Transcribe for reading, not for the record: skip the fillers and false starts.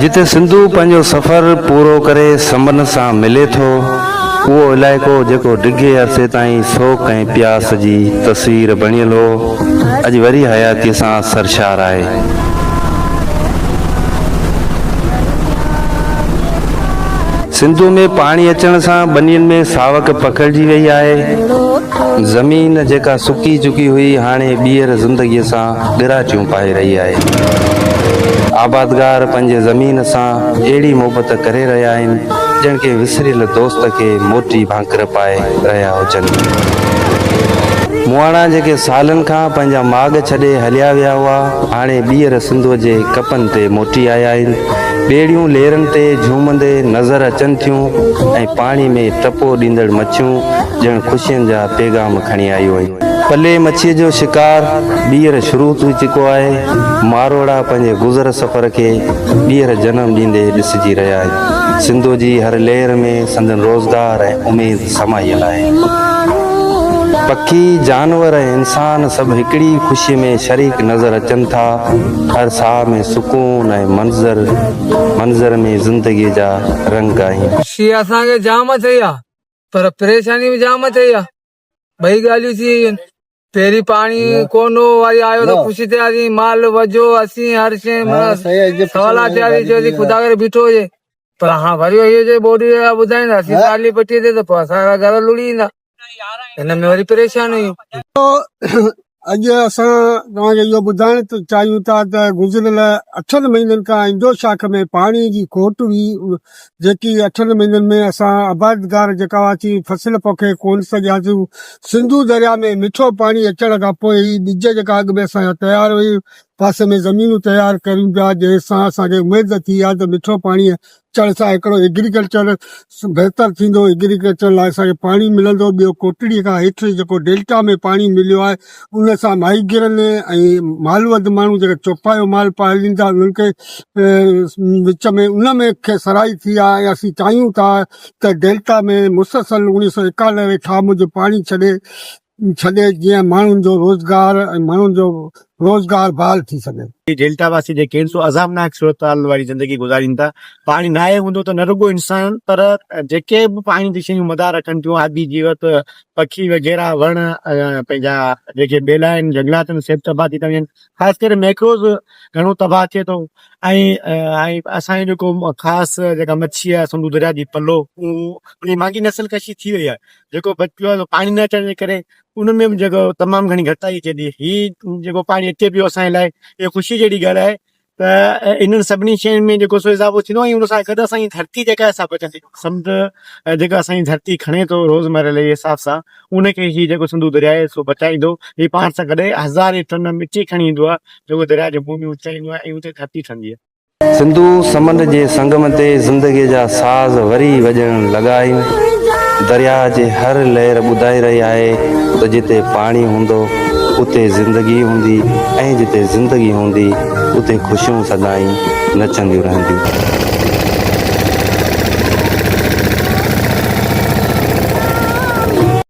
جتي سنڌو پنهنجو سفر پورو ڪري سمنڊ سان ملي ٿو، اهو علائقو جيڪو ڊگهي عرصي تائين سوڪ ۽ پياس جي تصوير بڻيل هو، اڄ وري حياتيء سان سرشار آهي. سنڌوء ۾ پاڻي اچڻ سان ٻنين ۾ ساوڪ پکڙجي وئي آهي. زمين جيڪا سڪي چڪي هئي، هاڻي ٻيهر زندگيء سان ڳراٽيون پائي رهي آهي. آبادگار پنهنجي زمين سان اهڙي محبت ڪري رهيا آهن، ڄڻ ڪنهن وسريل دوست کي موٽي ڀاڪر پائي رهيا هجن. مهاڻا جيڪي سالن کان پنهنجا ماڳ ڇڏي هليا ويا هئا، هاڻي ٻيهر سنڌوء جي ڪپن تي موٽي آيا آهن. ٻيڙيون ليرن تي جهومندي نظر اچن ٿيون ۽ پاڻي ۾ ٽپو ڏيندڙ مڇيون ڄڻ خوشين جا پيغام کڻي آيون آهن. پلي مڇيء جو شڪار ٻيهر شروع ٿي چڪو آهي. ماروئڙا پنهنجي گذر سفر کي ٻيهر جنم ڏيندي ڏسجي رهيا آهن. سنڌوء جي هر لهر ۾ سندن روزگار ۽ اميد سمايل آهي. پکي، جانور ۽ انسان سڀ هڪڙي ئي خوشيء ۾ شريڪ نظر اچن ٿا. هر ساهه ۾ سڪون ۽ منظر منظر ۾ زندگيء جا رنگ آهن. خوشي اسان کي جام ٿئي آ پر پريشاني به جام ٿئي آ ٻئي ڳالهيون ٿي ويون آهن پهرين پاڻي ڪونه هو وري آيو ته خوشي ٿياسين مال وجهو اسين هر شيء معنيٰ سولا ٿياسين چيوسين خدا ڪري بيٺو هجي پر هاڻ وري اهو چئي ٻوڏ جا ٻڌائين ته اسين ٽالي پٽي تي ته پوء اسان جا گهر لڙي ايندا هن ۾ وري پريشان آهيون. اڄ اسان توهان کي اهو ٻڌائڻ چاهيون ٿا ته گذريل اٺن مهينن کان انڊو شاخ ۾ پاڻي جي کوٽ هئي جيڪي اٺن مهينن ۾ اسان آبادگار جيڪا هئاسين فصل پوکي ڪونه سگهياسون سنڌو درياء ۾ مٺو پاڻي اچڻ کان پوء هي ٻج جيڪا اڳ ۾ اسان جا تيار هئي پاسي ۾ زمينون تيار ڪريون پيا جنهن سان اسان کي اميد ٿي آهي ته مٺو پاڻي اچڻ سان هڪڙو ايگريڪلچر بهتر ٿيندو ايگريڪلچر لاء اسان کي پاڻي ملندو ٻيو ڪوٽڙي کان هيٺ جيڪو ڊيلٽا ۾ پاڻي مليو آهي ان سان ماهيگيرن ۽ مالوند ماڻهو جيڪي چوپايو مال پالين ٿا انهن کي وچ ۾ ان ۾ کي سرائي ٿي آهي ۽ اسين چاهيون ٿا ته ڊيلٽا ۾ مسلسل 1991 ٺاهه موجب پاڻي ڇڏي ڇڏي جيئن ماڻهن جو روزگار ۽ ماڻهن جو روزگار بحال ٿي سگهي. ڊيلٽا واسي جيڪي آهن سو عذابناڪ صورتحال واري زندگي گذارين ٿا. پاڻي ناهي هوندو ته نه رڳو انسان پر جيڪي به پاڻي تي شيون مدار رکن ٿيون آبي جيوت، پکي وغيره، وڻ پنهنجا جيڪي ٻيلا آهن جهنگلات آهن سي به تباهه ٿي ٿا وڃن. خاص ڪري ميڪروز گهڻو تباهه ٿئي ٿو ۽ ۽ اسان جو جيڪو خاص جيڪا مڇي آهي سنڌو درياء جي پلو ان جي ماڳهين نسل ڪشي ٿي وئي آهي. جيڪو بچيو آهي سو پاڻي نه اچڻ جي ڪري ان ۾ به جيڪو تمام گهڻي گهٽتائي اچي ٿي هي جيڪو پاڻي اچي پيو اسان جي لاء اهو خوشي جهڙي ڳالهه آهي ته انهن سڀني شين ۾ جيڪو سو اضافو ٿيندو ۽ ان سان گڏ اسان جي ڌرتي جيڪا آهي سا بچندي سمنڊ جيڪا اسان جي ڌرتي کڻي ٿو روزمره جي حساب سان ان کي هي جيڪو سنڌو درياء آهي سو بچائيندو هي پاڻ سان گڏ هزارين ٽن مٽي کڻي ايندو آهي جيڪو درياء جي منهن ۾ اڇلائيندو آهي ۽ اتي ڌرتي ٺهندي آهي. سنڌو سمنڊ جي سنگم تي زندگيء جا ساز وري وڄڻ لڳا آهن. درياهه جي هر لهر ٻڌائي رهي آهي ته جتي پاڻي هوندو، اتي زندگي هوندي ۽ جتي زندگي هوندي، اتي خوشيون سدائين نچنديون رهنديون.